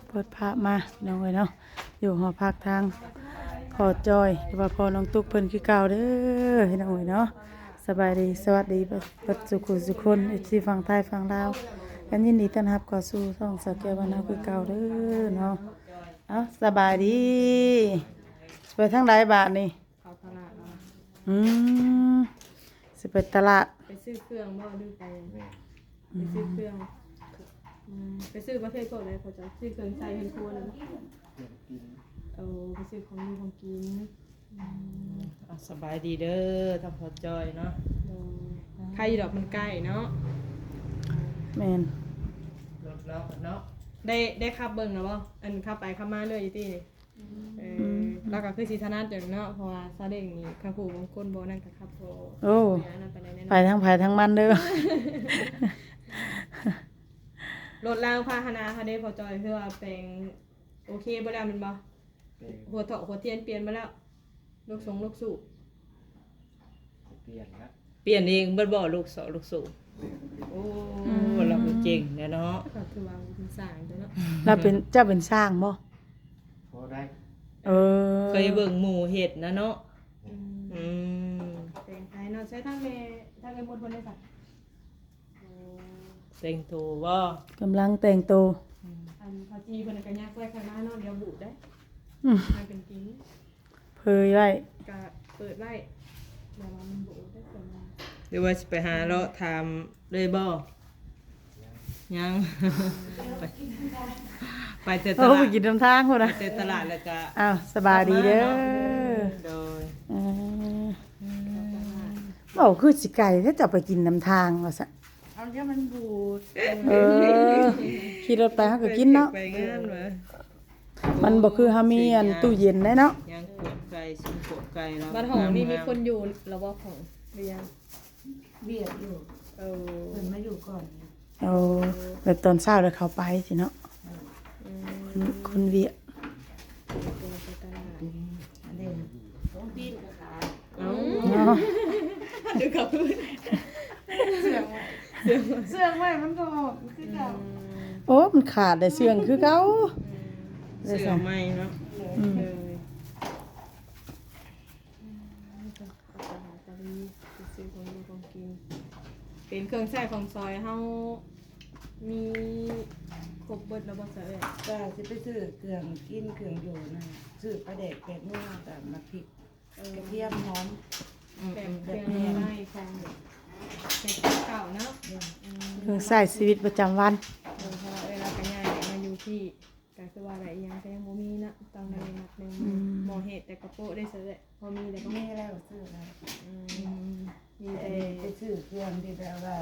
ເປີດພາບມາພີ່ນ້ອງເອີຍເນາະ ຢູ່ຫໍພັກທາງພໍ່ຈ້ອຍ ຫຼືວ່າພໍ່ນ້ອງຕຸກເພິ່ນຄືເກົ່າເດີພີ່ນ້ອງເອີຍເນາະ. ສະບາຍດີ ສະຫວັດດີເບິດສູ່ຄູ່ສູ່ຄົນ ເອັຟຊີຝັ່ງໄທຝັ່ງລາວ ກັນຍິນດີຕ້ອນຮັບເຂົ້າສູ່ຊ່ອງສາວແກ້ວບ້ານເຮົາຄືເກົ່າເດີເນາະ. ເອົ້າ ສະບາຍດີ ຊິໄປທາງໃດບາດນີ້? ເຂົ້າຕະຫຼາດເນາະ. ອືມ ຊິໄປຕະຫຼາດ ໄປຊື້ເຄື່ອງບໍ່ ຫຼືໄປ ແມ່ນ ໄປຊື້ເຄື່ອງ. ອືມ ໄປຊື້ປະເພດພວກໃດພໍ່ຈ້ອຍ? ຊື້ເຄື່ອງໃຊ້ເຮືອນຄົວນີ້ບໍ່? ເຄື່ອງກິນ. ໂອ້ ໄປຊື້ຂອງຢູ່ຂອງກິນ. ອືມ ອ່າ ສະບາຍດີເດີ ທາງພໍ່ຈ້ອຍເນາະ. ໂດຍ ໄຄຢູ່ດອກ ມັນໃກ້ເນາະ. ແມ່ນ ລົດລາວເນາະ. ໄດ້ ໄດ້ຂັບເບິ່ງແລ້ວບໍ່? ອັນຂັບໄປຂັບມາເລື້ອຍຢູ່ຕິນີ້. ອືມ ເອີ ອືມ ລາວກໍຄືຊິຖະໜັດຢູ່ເນາະ ເພາະວ່າຊາເລັງນີ້ ຄັນຜູ້ບາງຄົນບໍ່ນັ້ນກໍຂັບບໍ່ ໂອ້ ອັນນັ້ນປານໃດແນ່ນອນ. ໄປທາງໃຜທາງມັນເດີ. ລົດລາງພາຫະນະເຮົາເດ້ພໍ່ຈ້ອຍ ຄືວ່າແປງໂອເຄເບິດແລ້ວແມ່ນບໍ່? ແປງ ຫົວເຖາະຫົວທຽນປ່ຽນເບິດແລ້ວ ລູກສົງລູກສູບ ປ່ຽນລະ ປ່ຽນເອງເບິດບໍ່? ລູກເຖາະລູກສູບ. ໂອ້ ອືມ ລາວກໍເກັ່ງແຫຼະເນາະ. ກໍຖືວ່າເປັນຊ່າງເດີເນາະ. ລາວເປັນ ເຈົ້າເປັນຊ່າງບໍ່? ພໍໄດ້. ເອີ ເຄີຍເບິ່ງໝູ່ເຮັດນະເນາະ. ອືມ ອືມ ແຕ່ງໄທເນາະ. ໃຊ້ທາງແມ່ ທາງເອື້ອຍມົນເພິ່ນໄດ້ສະ? ໂອ້ ແຕ່ງໂຕບໍ່? ກຳລັງແຕ່ງໂຕ. ອືມ ອັນເຂົ້າຈີ່ເພິ່ນກໍຍັກໄວ້ຂ້າງໜ້າເນາະ ດຽວບູດໄດ້. ອືມ ຫາກັນກິນ ເຜີຍໄວ້ ກະເປີດໄວ້ ແຕ່ວ່າມັນບໍ່ອອກໄດ້ສ່ວນຫຼາຍ. ຫຼືວ່າຊິໄປຫາເລາະຖາມເລີຍບໍ່? ຍັງ ໄປ ໄປແຕ່ຕະຫຼາດ ໂອ້ ໄປກິນນຳທາງພຸ້ນນະ ໄປແຕ່ຕະຫຼາດແລ້ວກະ ອ້າວ ສະບາຍດີເດີ. ໂດຍ ເອີ ອືມ ເວົ້າຄືຊິໄກແທ້ ເຈົ້າໄປກິນນຳທາງວ່າຊັ້ນ. ເອົາ ຢ່າມັນບູດ. ເອີ ຂີ່ລົດໄປເຮົາກໍກິນເນາະ. ໄປງານວະ ມັນບໍ່ຄືເຮົາມີອັນຕູ້ເຢັນໄດ໋ເນາະ. ຍ່າງຂວດໄກ່ ຊື້ຂວດໄກ່ແລ້ວ ບັດຫ້ອງນີ້ມີຄົນຢູ່ລະບໍ່ ຂອງ ຫຼືຍັງ? ວຽກຢູ່. ເອີ ເພິ່ນມາຢູ່ກ່ອນ. ໂອ້ ແບບຕອນເຊົ້າແລ້ວເຂົ້າໄປຊີ້ເນາະ. ອືມ ຄົນ ຄົນວຽກ. ອັນນີ້ຂອງຕີນກໍຂາດ. ເອົ້າ ເອົາ ເຊື່ອງໄວ້ ເຊື່ອງໄວ້ ມັນກໍອອກຄືເກົ່າ. ອືມ ໂອ້ ມັນຂາດໄດ້ເຊື່ອງຄືເກົ່າ. ອືມ ເຊື່ອງໃໝ່ເນາະ. ອືມ ເອີ ອືມ ອືມ ໄປຕະຫຼາດຕະລີ ໄປຊື້ຂອງຢູ່ຂອງກິນ ເປັນເຄື່ອງໃຊ້ຂອງສອຍເຮົາມີຄົບເບິດແລ້ວບໍ່ຊະເອື້ອຍ? ກໍຊິໄປຊື້ເຄື່ອງກິນເຄື່ອງຢູ່ນະ ຊື້ປາແດກແປດນົວກັບໝາກພິກ ເອີ ກະທຽມ ຫອມ ອືມ ແບບເຄື່ອງໃຊ້ຂອງເຮັດກັບເຂົ້າເນາະ. ອືມ ເຄື່ອງໃຊ້ຊີວິດປະຈຳວັນ. ເອີ ເພາະວ່າເອື້ອຍລາວກໍຍ້າຍມາຢູ່ພີ້ ກໍຄືວ່າໄດ້ອີ່ຫຍັງກໍຍັງບໍ່ມີເນາະ ຕ້ອງໄດ້ນັບໜຶ່ງ. ອືມ ໝໍເຮັດແຕ່ກະໂປະໄດ້ເສີແຫຼະ ພໍມີແລ້ວບໍ່? ມີແລ້ວ ຊື້ແລ້ວ. ອືມ ອືມ ມີແຕ່ ແຕ່ໄປຊື້ເຄື່ອງທີ່ແບບວ່າ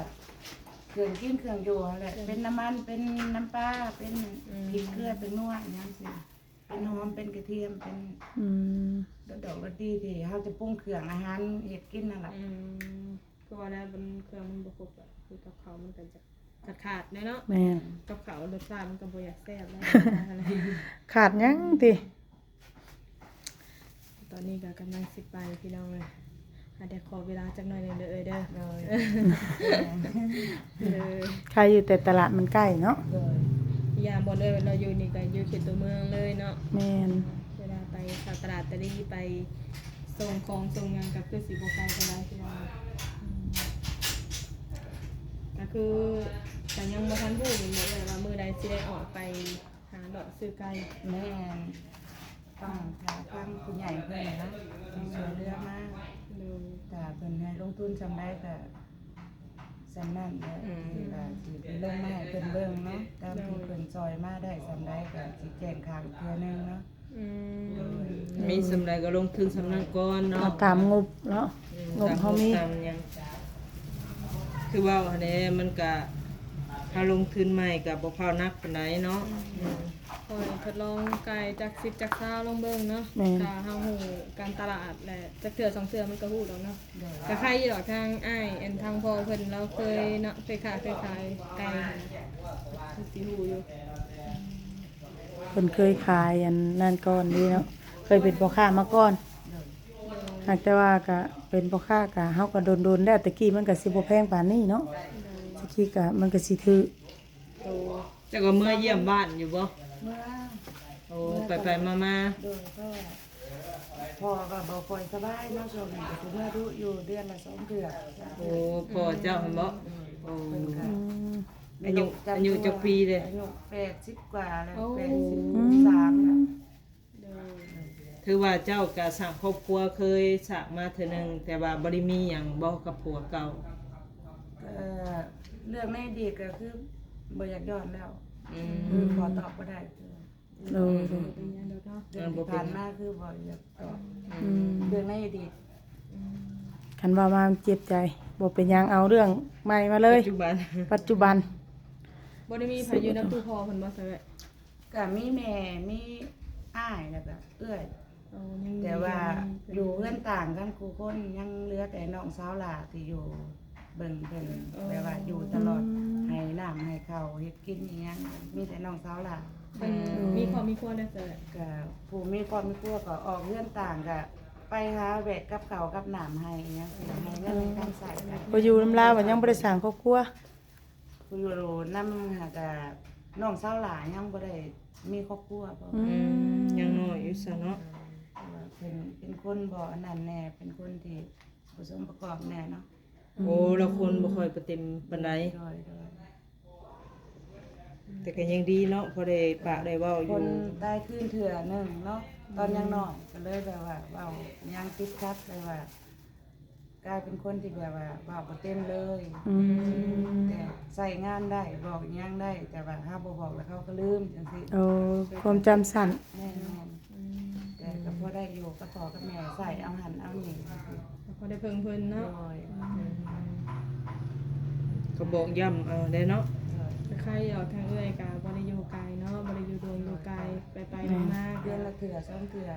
ເຄື່ອງກິນເຄື່ອງຢູ່ຫັ້ນແຫຼະ. ເປັນນ້ຳມັນ ເປັນນ້ຳປາ ເປັນ ອືມ ພິກເກືອ ເປັນນົວ ອີ່ຫຍັງຊີ້ ເປັນຫອມ ເປັນກະທຽມ ເປັນ ອືມ ດອກ ດອກລະດີທີ່ເຮົາຈະປຸງເຄື່ອງອາຫານເຮັດກິນນັ້ນລະ. ອືມ ຄືວ່າແລ້ວ ມັນ ເຄື່ອງມັນບໍ່ຄົບ ກໍຄືກັບເຂົ້າມັນກໍຈະ ຂາດໆແດ່ເນາະ. ແມ່ນ ກັບເຂົ້າລົດຊາດມັນກໍບໍ່ຢາກແຊບແລ້ວ. ຂາດຫຍັງຕິ? ຕອນນີ້ກໍກຳລັງຊິໄປພີ່ນ້ອງເອີຍ ອາດຈະຂໍເວລາຈັກໜ້ອຍໜຶ່ງເດີເອື້ອຍເດີ. ໂດຍ ເອີ ໃຄ່ຢູ່ແຕ່ຕະຫຼາດມັນໃກ້ເນາະ. ໂດຍ ອີກຢ່າງບ່ອນເອື້ອຍລາວຢູ່ນີ້ກໍຢູ່ເຂດຕົວເມືອງເລີຍເນາະ. ແມ່ນ ເວລາໄປເຂົ້າຕະຫຼາດຕະລີ ໄປສົ່ງຂອງສົ່ງຫຍັງກໍຄືຊິບໍ່ໄກປານໃດພີ່ນ້ອງ. ອືມ ກໍຄືກໍຍັງບໍ່ທັນຮູ້ແມ່ນບໍ່ເອື້ອຍ ວ່າມື້ໃດຊິໄດ້ອອກໄປຫາເລາະຊື້ໄກ່? ແມ່ນ ຕ້ອງຖ້າທາງຜູ້ໃຫຍ່ເພິ່ນນະ ເພິ່ນຊ່ວຍເຫຼືອມາ. ໂດຍ ຖ້າເພິ່ນໃຫ້ລົງທຶນສ່ຳໃດກໍສ່ຳນັ້ນແຫຼະ. ອືມ ທີ່ວ່າຊິໄປລົງມາໃຫ້ເພິ່ນເບິ່ງເນາະ ຕາມທີ່ ໂດຍ ເພິ່ນຊ່ອຍມາໄດ້ສ່ຳໃດກໍຊິແຈ້ງຂ່າວອີກເທື່ອໜຶ່ງເນາະ. ອືມ ໂດຍ ມີສ່ຳໃດກໍລົງທຶນສ່ຳນັ້ນກ່ອນເນາະ ເອົາຕາມງົບເນາະ. ອືມ ງົບເຮົາມີ ຕາມງົບຕາມຫຍັງ ຄືເວົ້າຫັ້ນແຫຼະ ມັນກະ ຖ້າລົງທຶນໃໝ່ກະບໍ່ຟ້າວໜັກປານໃດເນາະ. ອືມ ອືມ ຄ່ອຍທົດລອງໄກ່ຈັກສິບຈັກຊາວລອງເບິ່ງເນາະ. ແມ່ນ ຖ້າເຮົາຮູ້ການຕະຫຼາດແຫຼະ ຈັກເທື່ອສອງເທື່ອມັນກໍຮູ້ດອກເນາະ. ໂດຍ ກໍໄຄຢູ່ດອກ ທາງອ້າຍ ອັນ ທາງພໍ່ເພິ່ນລາວເຄີຍເນາະ ເຄີຍຄ້າເຄີຍຂາຍໄກ່ ເພິ່ນຊິຮູ້ຢູ່. ອືມ ເພິ່ນເຄີຍຂາຍອັນນັ້ນກ່ອນເດ້ເນາະ ເຄີຍເປັນພໍ່ຄ້າມາກ່ອນ. ຫາກແຕ່ວ່າກະເປັນພໍ່ຄ້າກະ ເຮົາກະດົນໆແລ້ວ ແຕ່ກີ້ມັນກະຊິບໍ່ແພງປານນີ້ເນາະ. ແຕ່ກີ້ກະມັນກະຊິຖືກ. ໂດຍ ເຈົ້າກໍເມືອຢ້ຽມບ້ານຢູ່ບໍ່? ເມືອ ໂອ້ ໄປໆມາໆ ໂດຍ ເພາະວ່າພໍ່ກໍບໍ່ຄ່ອຍສະບາຍເນາະ ຊ່ວງນີ້ກໍຊິເມືອດຸຢູ່ ເດືອນລະສອງເທື່ອ ໂອ້ ພໍ່ເຈົ້າຫັ້ນບໍ? ໂດຍ ໂອ້ ເພິ່ນກໍ ອືມ ອາຍຸ ອາຍຸຈັກປີເດ? ອາຍຸແປດສິບກວ່າແລ້ວ ໂອ້ ແປດສິບສາມແລ້ວ ໂດຍ ຖືວ່າເຈົ້າກະສ້າງຄອບຄົວເຄີຍສ້າງມາເທື່ອໜຶ່ງ ແຕ່ວ່າບໍ່ໄດ້ມີຫຍັງບໍ່ກັບຜົວເກົ່າ? ກໍເລື່ອງໃນອະດີດກໍຄືບໍ່ຢາກຍ້ອນແລ້ວ ອືມ ຄືຂໍຕອບບໍ່ໄດ້ ໂດຍ ເລື່ອງທີ່ຜ່ານມາຄືບໍ່ຢາກຕອບ ອືມ ເລື່ອງໃນອະດີດ ອືມ ຄັນເວົ້າມາມັນເຈັບໃຈ ບໍ່ເປັນຫຍັງ ເອົາເລື່ອງໃໝ່ມາເລີຍ ປັດຈຸບັນ ປັດຈຸບັນ ບໍ່ໄດ້ມີໃຜຢູ່ນຳ ຄືພໍ່ເພິ່ນບໍ່? ກໍມີແມ່ ມີອ້າຍ ແລ້ວກໍເອື້ອຍ ໂອ້ ຍັງດີ ແຕ່ວ່າຢູ່ເຮືອນຕ່າງກັນຄູ່ຄົນ ຍັງເຫຼືອແຕ່ນ້ອງສາວຫຼ້າທີ່ຢູ່ເບິ່ງເພິ່ນ ໂອ້ ແບບວ່າຢູ່ຕະຫຼອດ ອືມ ໃຫ້ນ້ຳໃຫ້ເຂົ້າ ເຮັດກິນອີ່ຫຍັງ ມີແຕ່ນ້ອງສາວຫຼ້າ ເພິ່ນ ອືມ ມີຄອບມີຄົວແລ້ວ ກໍຜູ້ມີຄອບມີຄົວກໍອອກເຮືອນຕ່າງ ກໍໄປຫາແວະກັບເຂົ້າກັບນ້ຳໃຫ້ອີ່ຫຍັງ ໃຫ້ເງິນໃຫ້ຄຳໃຊ້ກັນ ບໍ່ຢູ່ນຳລາວ ຍັງບໍ່ໄດ້ສ້າງຄອບຄົວ. ຜູ້ຢູ່ນຳຫາກະນ້ອງສາວຫຼ້າຍັງບໍ່ໄດ້ມີຄອບຄົວບໍ? ອືມ ອືມ ຍັງນ້ອຍຢູ່ຊະເນາະ ເອີ ເພິ່ນເປັນຄົນບໍ່ອັນນັ້ນແດ່ ເປັນຄົນທີ່ບໍ່ສົມປະກອບແດ່ເນາະ ອືມ ໂອ້ ລະຄົນບໍ່ຄ່ອຍປະເຕັມປານໃດ ໂດຍ ໂດຍ ແຕ່ກໍຍັງດີເນາະ ພໍໄດ້ປາກໄດ້ເວົ້າຢູ່ ຄົນຕາຍຄືນເທື່ອໜຶ່ງເນາະ ຕອນຍັງນ້ອຍ ອືມ ກໍເລີຍແບບວ່າເວົ້າຍັງຕິດຂັດ ແບບວ່າ ກາຍເປັນຄົນທີ່ແບບວ່າເວົ້າບໍ່ເຕັມເລີຍ ອືມ ແຕ່ໃຊ້ງານໄດ້ ບອກຫຍັງໄດ້ ແຕ່ວ່າເຮົາບໍ່ບອກແລ້ວເຂົາກໍລືມຈັ່ງຊີ້ ໂອ້ ຄວາມຈຳສັ້ນ ແມ່ນໆ ອືມ ແຕ່ກໍພໍໄດ້ຢູ່ກັບພໍ່ກັບແມ່ ໃຊ້ເອົາຫັ້ນເອົານີ້ ກໍພໍໄດ້ເພິ່ງເພິ່ນເນາະ ໂດຍ ອືມ ກໍບອກຢ້ຳເອົາແດ່ເນາະ ໂດຍ ກໍໄຄຢູ່ ທາງເອື້ອຍກໍບໍ່ໄດ້ຢູ່ໄກເນາະ ບໍ່ໄດ້ຢູ່ດົນຢູ່ໄກ ໄປໆມາໆ ເດືອນລະເທື່ອສອງເທື່ອ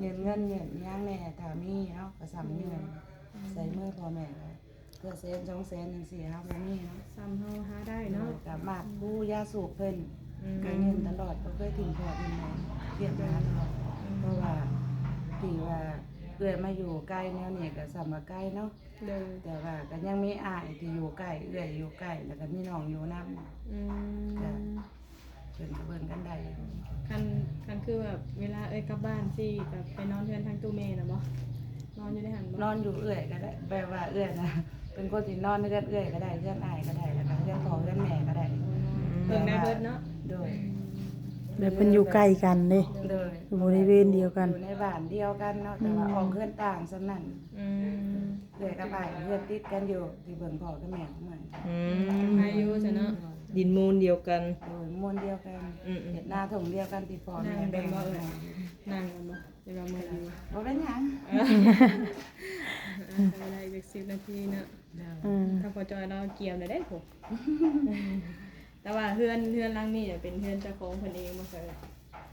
ອືມ ຍື່ນເງິນຍື່ນຫຍັງແດ່ ຖ້າມີເນາະ ກໍສ່ຳເງິນ ອືມ ໃສ່ມືພໍ່ແມ່ ເທື່ອແສນສອງແສນຈັ່ງຊີ້ ເຮົາບໍ່ມີເນາະ ສ່ຳເຮົາຫາໄດ້ເນາະ ໂດຍ ກໍມາບປູຢາສູບເພິ່ນ ອືມ ກໍຍື່ນຕະຫຼອດ ບໍ່ເຄີຍຖິ້ມພໍ່ຖິ້ມແມ່ ຮຽກຫາຕະຫຼອດ ອືມ ເພາະວ່າທີ່ວ່າເອື້ອຍມາຢູ່ໄກແນວນີ້ ກໍສ່ຳວ່າໄກເນາະ ໂດຍ ແຕ່ວ່າກໍຍັງມີອ້າຍທີ່ຢູ່ໃກ້ ເອື້ອຍຢູ່ໃກ້ ແລ້ວກໍມີນ້ອງຢູ່ນຳ ອືມ ກໍ ເພິ່ນກໍເບິ່ງກັນໄດ້ ຄັນ ຄັນຄືແບບເວລາເອື້ອຍກັບບ້ານຊີ້ ກໍໄປນອນເຮືອນທາງຕູ້ແມ່ນະບໍ? ນອນຢູ່ໃນຫັ້ນບໍ? ນອນຢູ່ເອື້ອຍກໍໄດ້ ແບບວ່າເອື້ອຍນະ ເປັນຄົນທີ່ນອນເຮືອນເອື້ອຍກໍໄດ້ ເຮືອນອ້າຍກໍໄດ້ ແລ້ວກໍເຮືອນພໍ່ເຮືອນແມ່ກໍໄດ້ ອືມ ເບິ່ງໄດ້ເບິດເນາະ ໂດຍ ອືມ ແບບເພິ່ນຢູ່ໃກ້ກັນເດ້ ໂດຍ ຢູ່ບໍລິເວນດຽວກັນ ຢູ່ໃນບ້ານດຽວກັນເນາະ ແຕ່ວ່າ ອືມ ອອກເຮືອນຕ່າງສ່ຳນັ້ນ ອືມ ເອື້ອຍກັບອ້າຍເຮືອນຕິດກັນຢູ່ ທີ່ເບິ່ງພໍ່ກັບແມ່ຂອງມັນ ອືມ ອືມ ໃຫ້ຢູ່ຊະເນາະ ດິນມູນດຽວກັນ ໂດຍ ມູນດຽວກັນ ອືມໆ ເຮັດນາທົ່ງດຽວກັນທີ່ພໍ່ແມ່ແບ່ງໃຫ້ ນັ່ງກັນບໍ່? ເວລາເມື່ອຍຢູ່ ບໍ່ເປັນຫຍັງ ເອີ ເອີ ໃຊ້ໄດ້ຈັກສິບນາທີເນາະ ອືມ ຖ້າພໍ່ຈ້ອຍລາວກຽມແລ້ວເດ້ ແຕ່ວ່າເຮືອນ ເຮືອນຫຼັງນີ້ເປັນເຮືອນເຈົ້າຂອງເພິ່ນເອງບໍ່?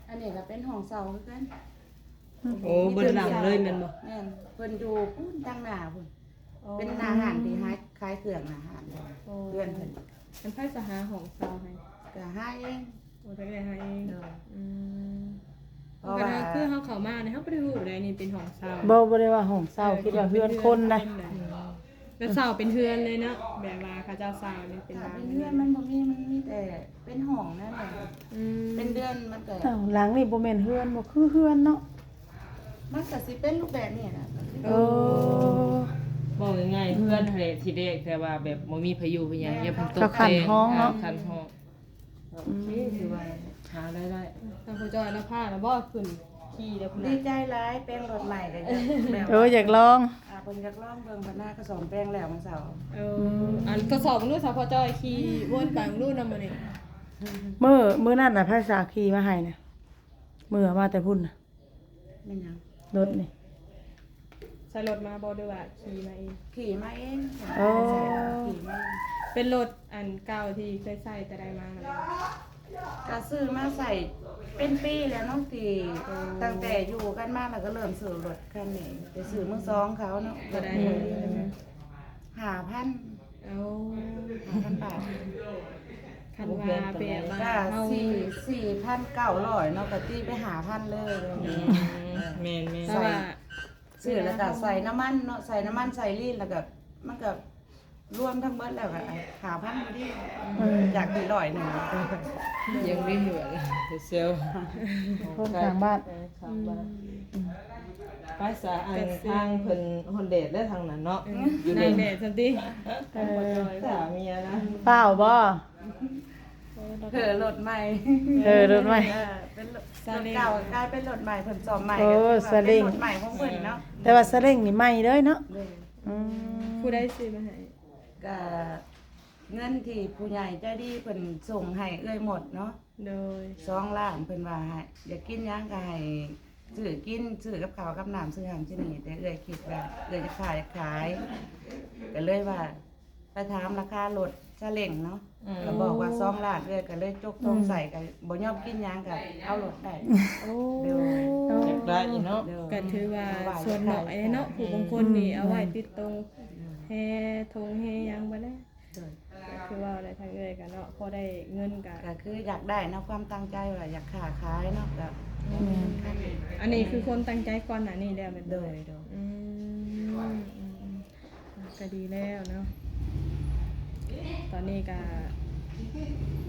ອັນນີ້ກໍເປັນຫ້ອງເຊົ່າຄືກັນ ໂອ້ ເບິດຫຼັງເລີຍແມ່ນບໍ່? ແມ່ນ ເພິ່ນຢູ່ພຸ້ນທາງໜ້າພຸ້ນ ອໍ ເປັນໜ້າຮ້ານທີ່ຂາຍ ຂາຍເຄື່ອງ ໜ້າຮ້ານ ໂອ້ ເຮືອນເພິ່ນ ອັນໃຜສະຫາຫ້ອງເຊົ່າໃຫ້? ກໍຫາເອງ ໂອ້ ຈັກໄດ້ຫາເອງ ໂດຍ ອືມ ເພາະວ່າ ຄືເຮົາເຂົ້າມານີ້ ເຮົາບໍ່ໄດ້ຮູ້ໃດນີ້ເປັນຫ້ອງເຊົ່າ ບໍ່ ບໍ່ໄດ້ວ່າຫ້ອງເຊົ່າ ເອີ ຄິດວ່າເຮືອນຄົນໃດ ເປັນເຮືອນຄົນ ອືມ ແລ້ວເຊົ່າເປັນເຮືອນເລີຍເນາະ ແບບວ່າເຂົາເຈົ້າເຊົ່ານີ້ເປັນ ຖ້າເປັນເຮືອນມັນບໍ່ມີ ມັນມີແຕ່ເປັນຫ້ອງນັ້ນແຫຼະ ອືມ ເປັນເຮືອນມັນກໍ ເອົ້າ ຫຼັງນີ້ບໍ່ແມ່ນເຮືອນບໍ່? ຄືເຮືອນເນາະ ມັນກໍຊິເປັນຮູບແບບນີ້ນະ ເອີ ເວົ້າງ່າຍໆ ເຮືອນຫັ້ນແຫຼະທີແລກ ແຕ່ວ່າແບບບໍ່ມີໃຜຢູ່ໃຜຫຍັງ ແມ່ນ ຢ່າເພິ່ງຕົກແຕ່ງ ເຂົາຂັ້ນຫ້ອງເນາະ ເອີ ຂັ້ນຫ້ອງ ໂອເຄ ອືມ ຖືວ່າຫາລາຍໄດ້ ທາງພໍ່ຈ້ອຍລາວພາລະບໍ່ຂຶ້ນ ຂີ່ແລ້ວພຸ້ນນະ ດີໃຈຫຼາຍ ແປງລົດໃໝ່ກໍຢາກແບບ ເອີ ຢາກລອງ ອ່າ ເພິ່ນຢາກລອງເບິ່ງ ເພິ່ນຫາກໍສ້ອມແປງແລ້ວມື້ເຊົ້າ ເອີ ອືມ ອັນທົດສອບເບິ່ງດູຊະ ພໍ່ຈ້ອຍຂີ່ວົນໄປເບິ່ງດູນຳມື້ນີ້ ມື້ ມື້ນັ້ນນະ ໃຜສາຂີ່ມາໃຫ້ນະ ມື້ເອົາມາແຕ່ພຸ້ນນະ ແມ່ນຫຍັງ? ລົດນີ້ ໃຊ້ລົດມາບໍ່ ຫຼືວ່າຂີ່ມາເອງ? ຂີ່ມາເອງ ໂອ້ ໃຊ້ລົດຂີ່ມາເອງ ເປັນລົດອັນເກົ່າທີ່ເຄີຍໃຊ້ແຕ່ໃດມາຫັ້ນບໍ່? ກະຊື້ມາໃຊ້ເປັນປີແລ້ວເນາະ ທີ່ ໂອ້ ຕັ້ງແຕ່ຢູ່ກັນມາ ແລ້ວກໍເລີ່ມຊື້ລົດຄັນນີ້ ໄປຊື້ມືສອງເຂົາເນາະ ເທົ່າໃດ? ຫ້າພັນ ໂອ້ ຫ້າພັນບາດ ຄັນວ່າແບບວ່າ ກໍ ເຮົາ ສີ່ ສີ່ພັນເກົ້າຮ້ອຍເນາະ ກໍຕີໄປຫ້າພັນເລີຍ ອືມ ແມ່ນໆ ໃຊ້ ຊື້ແລ້ວກໍໃສ່ນ້ຳມັນເນາະ ໃສ່ນ້ຳມັນ ໃສ່ລີນ ແລ້ວກໍມັນກໍ ລວມທັງໝົດແລ້ວກໍຫ້າພັນພໍດີ ເອີ ຈາກທີ່ຮ້ອຍໜຶ່ງ ຍັງມີຢູ່ເຊວ ຄົນຂ້າງບ້ານ ເອີ ຂ້າງບ້ານ ອືມ ໄປສາ ອັນ ທາງເພິ່ນຮ້ອນແດດແລ້ວທາງນັ້ນເນາະ ເອີ ຢູ່ແດດ ນາງແດດຊັ້ນຕິ ເອີ ສາເມຍນະ ຟ້າວບໍ່? ໂອ້ ເຜີລົດໃໝ່ ເຜີລົດໃໝ່ ເອີ ເປັນລົດ ສາເລັ້ງ ເກົ່າກາຍເປັນລົດໃໝ່ ເພິ່ນສ້ອມໃໝ່ ໂອ້ ກໍຖືວ່າ ສາເລັ້ງ ເປັນລົດໃໝ່ຂອງເພິ່ນເນາະ ແຕ່ວ່າສາເລັ້ງນີ້ໃໝ່ເລີຍເນາະ ໂດຍ ອືມ ຜູ້ໃດຊື້ມາໃຫ້? ກະເງິນທີ່ຜູ້ໃຫຍ່ໃຈດີເພິ່ນສົ່ງໃຫ້ເອື້ອຍໝົດເນາະ ໂດຍ ສອງລ້ານ ເພິ່ນວ່າໃຫ້ ຢາກກິນຫຍັງກໍໃຫ້ຊື້ກິນ ຊື້ກັບເຂົ້າກັບນ້ຳ ຊື້ຫັ້ນຊື້ນີ້ ແຕ່ເອື້ອຍຄິດວ່າເອື້ອຍຈະຂາຍ ຂາຍ ກໍເລີຍວ່າ ໄປຖາມລາຄາລົດຊາເລັ້ງເນາະ ອືມ ກໍບອກວ່າສອງລ້ານ ເອື້ອຍກໍເລີຍຈົກຖົງໃສ່ ອືມ ກໍບໍ່ຍອມກິນຫຍັງ ກໍເອົາໂລດໄດ້ ໂອ້ ໂດຍ ຢາກໄດ້ເນາະ ໂດຍ ກໍຖືວ່າສ່ວນໜ້ອຍເນາະ ຜູ້ບາງຄົນນີ້ ອືມ ເອົາໄວ້ຕິດໂຕ ອືມ ແຮ່ຖົງແຮ່ຫຍັງໄປແລ້ວ ໂດຍ ກໍຄືວ່າແຫຼະ ທາງເອື້ອຍກໍເນາະ ພໍໄດ້ເງິນກໍ ກໍຄືຢາກໄດ້ເນາະ ຄວາມຕັ້ງໃຈວ່າຢາກຄ້າຂາຍເນາະ ກໍ ອືມ ອັນນີ້ຄືຄວາມຕັ້ງໃຈກ່ອນໜ້ານີ້ແລ້ວແມ່ນບໍ່? ໂດຍ ໂດຍ ອືມ ອືມ ອືມ ອ່າ ກໍດີແລ້ວເນາະ ຕອນນີ້ກໍ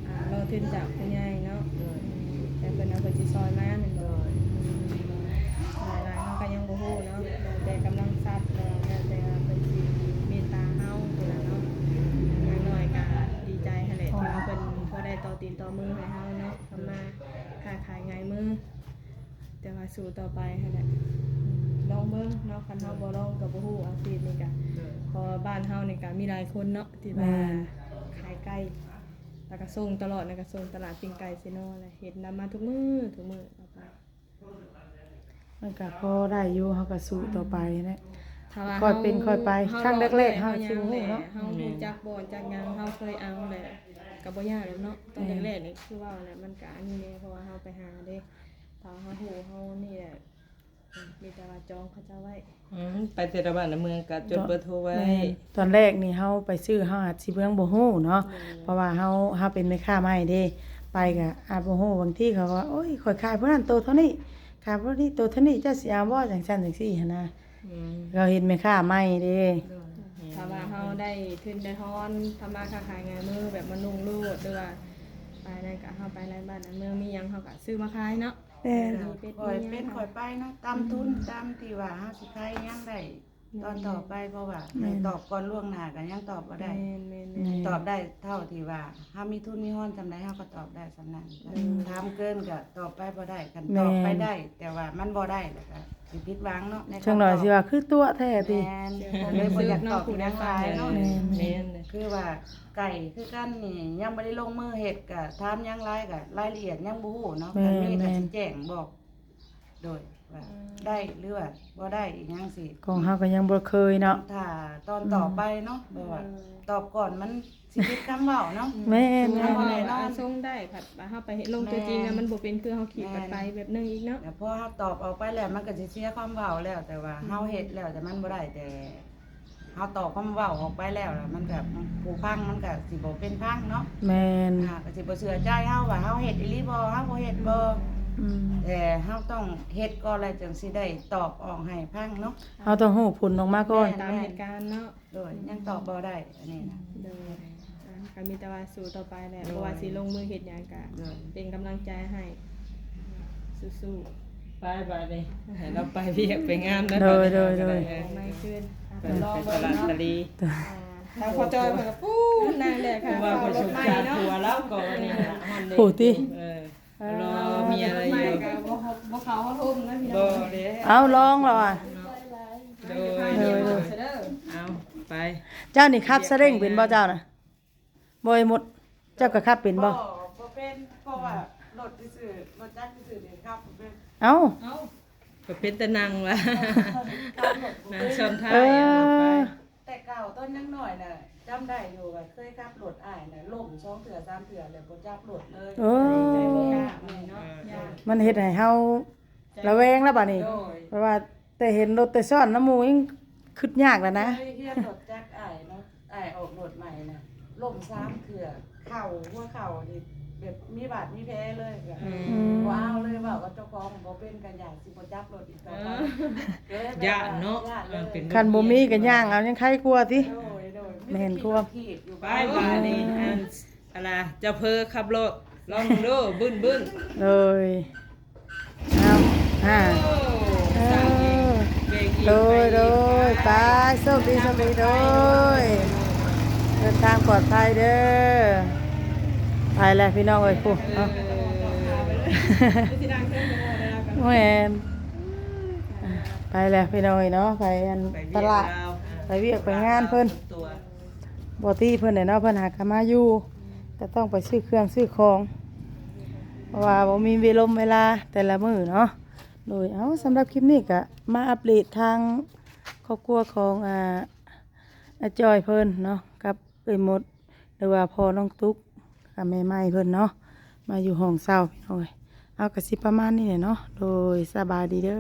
ອ່າ ລໍທຶນຈາກຜູ້ໃຫຍ່ເນາະ ໂດຍ ແຕ່ເພິ່ນວ່າເພິ່ນຊິຊ່ອຍມາແມ່ນບໍ່? ໂດຍ ອືມ ຫຼາຍໆເຮົາກໍຍັງບໍ່ຮູ້ເນາະ ແຕ່ກຳລັງຊັບ ແລ້ວແຕ່ວ່າເພິ່ນຊິເມດຕາເຮົາພຸ້ນລະເນາະ ຢ່າງໜ້ອຍກໍດີໃຈຫັ້ນແຫຼະ ທີ່ວ່າເພິ່ນພໍໄດ້ຕໍ່ຕີນຕໍ່ມືໃຫ້ເຮົາເນາະ ທຳມາຄ້າຂາຍງ່າຍມື ແຕ່ວ່າສູ້ຕໍ່ໄປຫັ້ນແຫຼະ ລອງເບິ່ງເນາະ ຄັນເຮົາບໍ່ລອງກໍບໍ່ຮູ້ ອາຊີບນີ້ກະ ໂດຍ ເພາະວ່າບ້ານເຮົານີ້ກະມີຫຼາຍຄົນເນາະ ທີ່ວ່າ ແມ່ນ ຂາຍໄກ່ ແລ້ວກະສົ່ງຕະຫຼອດ ແລ້ວກະສົ່ງຕະຫຼາດປີ້ງໄກ່ເຊໂນແຫຼະ ເຮັດນຳມາທຸກມື້ ທຸກມື້ ມັນກະພໍໄດ້ຢູ່ ເຮົາກະສູ້ຕໍ່ໄປແຫຼະ ຖ້າວ່າຄ່ອຍເປັນຄ່ອຍໄປ ເຮົາ ຄັ້ງແລກໆເຮົາຊິບໍ່ຮູ້ເນາະ ເຮົາຮູ້ຈັກບ່ອນຈັກຫຍັງ ເຮົາເຄີຍເອົາແຫຼະ ກະບໍ່ຍາກດອກເນາະ ຕອນແລກໆນີ້ຄືເວົ້າແຫຼະ ມັນກະອັນນີ້ແດ່ ເພາະວ່າເຮົາໄປຫາເດ້ ຖ້າເຮົາຮູ້ເຮົານີ້ແຫຼະ ມີແຕ່ວ່າຈອງເຂົາເຈົ້າໄວ້ ອືມ ໄປແຕ່ລະບ້ານລະເມືອງກະຈົດເບີໂທໄວ້ ແມ່ນ ຕອນແລກນີ້ເຮົາໄປຊື້ ເຮົາອາດຊິຍັງບໍ່ຮູ້ເນາະ ໂດຍ ເພາະວ່າເຮົາ ເຮົາເປັນແມ່ຄ້າໃໝ່ເດ້ ໄປກະອາດບໍ່ຮູ້ ບາງທີເຂົາວ່າ ໂອ້ຍ ຂ້ອຍຂາຍຜູ້ນັ້ນໂຕເທົ່ານີ້ ຂາຍຜູ້ນີ້ໂຕເທົ່ານີ້ ເຈົ້າຊິເອົາບໍ່ ຈັ່ງຊັ້ນຈັ່ງຊີ້ຫັ້ນນະ ອືມ ເຂົາເຫັນແມ່ຄ້າໃໝ່ເດ້ ໂດຍ ຖ້າວ່າເຮົາໄດ້ທຶນໄດ້ຮອນ ທຳມາຄ້າຂາຍງ່າຍມື ແບບມານຸ່ງໂລດ ຫຼືວ່າໄປນັ້ນກະ ເຮົາໄປຫຼາຍບ້ານຫຼາຍເມືອງ ມີຫຍັງເຮົາກະຊື້ມາຂາຍເນາະ ແມ່ນ ມີເປັດ ຄ່ອຍເປັນຄ່ອຍໄປເນາະ ຕາມທຶນ ອືມ ຕາມທີ່ວ່າເຮົາຊິຂາຍຫຍັງໄດ້ ຕອນຕໍ່ໄປ ເພາະວ່າ ແມ່ນ ໃຫ້ຕອບກ່ອນລ່ວງໜ້າກໍຍັງຕອບບໍ່ໄດ້ ແມ່ນໆໆ ຕອບໄດ້ເທົ່າທີ່ວ່າເຮົາມີທຶນມີຮອນສ່ຳໃດ ເຮົາກໍຕອບໄດ້ສ່ຳນັ້ນ ອືມ ຖາມເກີນກໍຕອບໄປບໍ່ໄດ້ ຄັນຕອບໄປໄດ້ ແມ່ນ ແຕ່ວ່າມັນບໍ່ໄດ້ ແລ້ວກໍຊິຜິດຫວັງເນາະ ໃນຄຳຕອບ ຈັກໜ້ອຍຊິວ່າຄືຕົວະແທ້ຕິ ແມ່ນ ກໍເລີຍບໍ່ຢາກຕອບຫຍັງຫຼາຍເນາະ ແມ່ນໆ ແມ່ນ ຄືວ່າໄກ່ຄືກັນນີ້ ຍັງບໍ່ໄດ້ລົງມືເຮັດ ກໍຖາມຫຍັງຫຼາຍ ກໍລາຍລະອຽດຍັງບໍ່ຮູ້ເນາະ ແມ່ນໆ ຄັນມີກໍຊິແຈ້ງບອກ ໂດຍວ່າ ອືມ ໄດ້ຫຼືວ່າບໍ່ໄດ້ອີ່ຫຍັງຊີ້ ຂອງເຮົາກໍຍັງບໍ່ເຄີຍເນາະ ຖ້າຕອນ ອືມ ຕໍ່ໄປເນາະ ແບບວ່າ ເອີ ຕອບກ່ອນມັນຊິຜິດຄຳເວົ້າເນາະ ແມ່ນໆ ມັນບໍ່ແນ່ນອນ ອາ ສົ່ງໄດ້ ພັດວ່າເຮົາໄປເຮັດລົງຕົວຈິງ ແມ່ນ ແລ້ວມັນບໍ່ເປັນຄືເຮົາຄິດ ແມ່ນ ບັດໄປແບບໜຶ່ງອີກເນາະ ແຕ່ພໍເຮົາຕອບອອກໄປແລ້ວ ມັນກໍຊິເສຍຄວາມເວົ້າແລ້ວ ແຕ່ວ່າ ອືມ ເຮົາເຮັດແລ້ວ ແຕ່ມັນບໍ່ໄດ້ ແຕ່ ເຮົາຕອບຄຳເວົ້າອອກໄປແລ້ວ ແລ້ວມັນກໍ ຜູ້ຟັງມັນກໍຊິບໍ່ເປັນຟັງເນາະ ແມ່ນ ອ່າ ກໍຊິບໍ່ເຊື່ອໃຈເຮົາວ່າເຮົາເຮັດອີ່ຫຼີບໍ່ ເຮົາບໍ່ເຮັດບໍ່ ອືມ ແຕ່ເຮົາຕ້ອງເຮັດກ່ອນ ແລ້ວຈຶ່ງຊິໄດ້ຕອບອອກໃຫ້ຟັງເນາະ ເຮົາຕ້ອງຮູ້ຜົນອອກມາກ່ອນ ແມ່ນ ຕາມເຫດການເນາະ ໂດຍ ອືມ ຍັງຕອບບໍ່ໄດ້ອັນນີ້ນະ ໂດຍ ອ່າ ກໍມີແຕ່ວ່າສູ້ຕໍ່ໄປແຫຼະ ໂດຍ ບໍ່ວ່າຊິລົງມືເຮັດຫຍັງກໍ ໂດຍ ເປັນກຳລັງໃຈໃຫ້ ສູ້ໆ ໄປບາດນີ້ ໃຫ້ລາວໄປວຽກໄປງານແລ້ວ ໂດຍ ບາດນີ້ ໂດຍ ໂດຍ ເອີ ໄປຄືນ ອ່ະ ໄປ ລອງເບິ່ງເນາະ ໄປຕະຫຼາດຕະລີ ອ່າ ທາງພໍ່ຈ້ອຍເພິ່ນກໍປູ້ນນາງແຫຼະ ຄືວ່າເພິ່ນສົງສານຜົວລາວກໍວ່ານີ້ນະ ໂອ້ຕິ ເອີ ລໍເມຍລາວຢູ່ ບໍ່ ບໍ່ເຂົ້າຮອດຮົ່ມນະພີ່ນ້ອງ ບໍ່ເດ້ ເອົາລອງແລ້ວວ່າ ໂດຍ ໂດຍ ໂດຍ ເອົາໄປ ເຈົ້ານີ້ຂັບສະເລັ້ງເປັນບໍ່ເຈົ້ານະ? ບໍ່ ໄອ້ມົດ ເຈົ້າກໍຂັບເປັນບໍ່? ບໍ່ ບໍ່ເປັນ ເພາະວ່າລົດຊື່ໆ ລົດຈັກຊື່ໆນີ້ຂັບບໍ່ເປັນ ເອົ້າ ເອົ້າ ກໍເປັນແຕ່ນັ່ງວ່າ ນັ່ງຊ້ອນທ້າຍ ເອີ ເອົາໄປ ແຕ່ເກົ່າຕອນຍັງນ້ອຍນະ ຈຳໄດ້ຢູ່ວ່າເຄີຍຂັບລົດອ້າຍນະ ລົ້ມສອງເທື່ອສາມເທື່ອແລ້ວບໍ່ຈັບລົດເລີຍ ເອີ ໃຈບໍ່ກ້າເນາະ ມັນເຮັດໃຫ້ເຮົາລະແວງແລ້ວບາດນີ້ ໂດຍ ເພາະວ່າ ແຕ່ເຫັນລົດແຕ່ຊ້ອນນຳໝູ່ຍັງຄຶດຍາກແລ້ວນະ ເຄີຍຮຽນລົດຈັກອ້າຍເນາະ ອ້າຍອອກລົດໃໝ່ນະ ລົ້ມສາມເທື່ອ ເຂົ່າ ຫົວເຂົ່ານີ້ແບບມີບາດມີແຜເລີຍ ອືມ ບໍ່ເອົາເລີຍ ເວົ້າກັບເຈົ້າຂອງບໍ່ເປັນ ກໍຢ້ານຊິບໍ່ຈັບລົດອີກຕໍ່ໄປ ເອີ ກໍເລີຍແບບວ່າຢ້ານເນາະ ຢ້ານເລີຍ ເປັນ ຄັນບໍ່ມີກໍຍ່າງເອົາຍັງໄຄກວ່າຕິ ໂດຍ ໂດຍ ແມ່ນຄວາມ ໄປບາດນີ້ອັນອັນລະເຈົ້າເພີຂັບລົດລອງເບິ່ງດູບຶ້ນບຶ້ນ ໂດຍ ເອົາ ອ່າ ໂອ້ ສ້າງເອງແບກເອງ ໂດຍ ໄປເອ ໂດ ງ ຍ ໄປ ໂຊກດີ ໂຊກດີ ໂດຍ ເດີນທາງປອດໄພເດີ ໄປແລ້ວພີ່ນ້ອງເອີຍ ພຸ້ນເນາະ ແມ່ນ ໄປແລ້ວພີ່ນ້ອງເອີຍເນາະ ໄປອັນຕະຫຼາດ ໄປວຽກໄປງານເພິ່ນ ບໍ່ຕິເພິ່ນແຫຼະເນາະ ເພິ່ນຫາກະມາຢູ່ ກະຕ້ອງໄປຊື້ເຄື່ອງຊື້ຂອງ ເພາະວ່າບໍ່ມີເວລົມເວລາແຕ່ລະມື້ເນາະ ໂດຍ ເອົາ ສຳລັບຄລິບນີ້ກະມາອັບເດດທາງຄອບຄົວຂອງ ອ່າ ອາຈອຍເພິ່ນເນາະ ກັບເອື້ອຍມົດ ຫຼືວ່າພໍ່ນ້ອງຕຸກ ກັບແມ່ໃໝ່ເພິ່ນເນາະ ມາຢູ່ຫ້ອງເຊົ່າພີ່ນ້ອງເອີຍ ເອົາ ກະຊິປະມານນີ້ແຫຼະເນາະ ໂດຍ ສະບາຍດີເດີ.